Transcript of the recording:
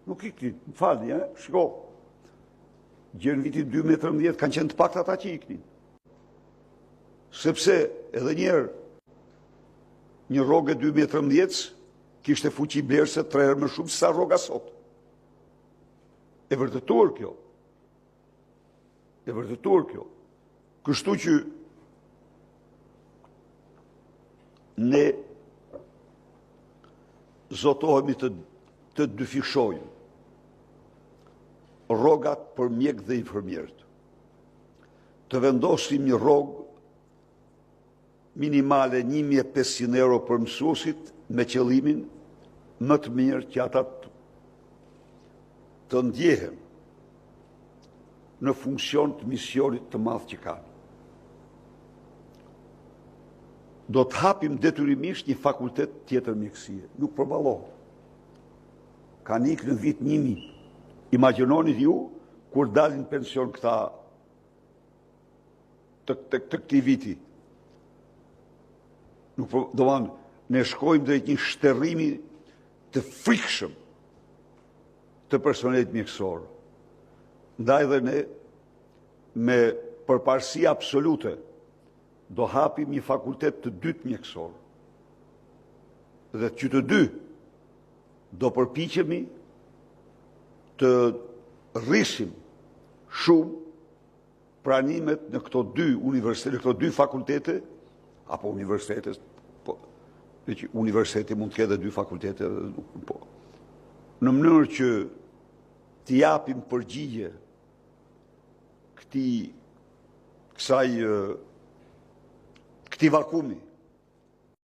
Nuk iknin, më falni, eh? Shiko. Gjer në vitin 2013 kanë qenë të paktë ata që iknin. Sepse edhe një herë një rrogë e 2013 kishte fuqi blerëse tre herë më shumë se sa rroga sot. E vërtetuar kjo. E vërtetuar kjo. Kështu që ne zotohemi të të dyfishojmë rrogat për mjekët dhe infermierët. Të vendosim një rrogë minimale 1500 euro për mësuesit me qëllimin më të mirë që ata të ndjehen në funksion të misionit të madh që kanë. Do të hapim detyrimisht një fakultet tjetër mjekësie. Nuk përballohet. Kanë ikë në vit 1000. Imagjinoni ju kur dalin në pension këta të, të, të këtij viti. Nuk po, domethënë, ne shkojmë drejt një shterrimi të frikshëm të personelit mjekësor. Ndaj dhe ne me përparësi absolute do hapim një fakultet të dytë mjekësor. Dhe që të dy do përpiqemi të rrisim shumë pranimet në këto dy universitete, në këto dy fakultete, apo universitete, po, që universiteti mund të ketë dhe dy fakultete, po, në mënyrë që t'i japim përgjigje këtij, kësaj, këtij vakumi.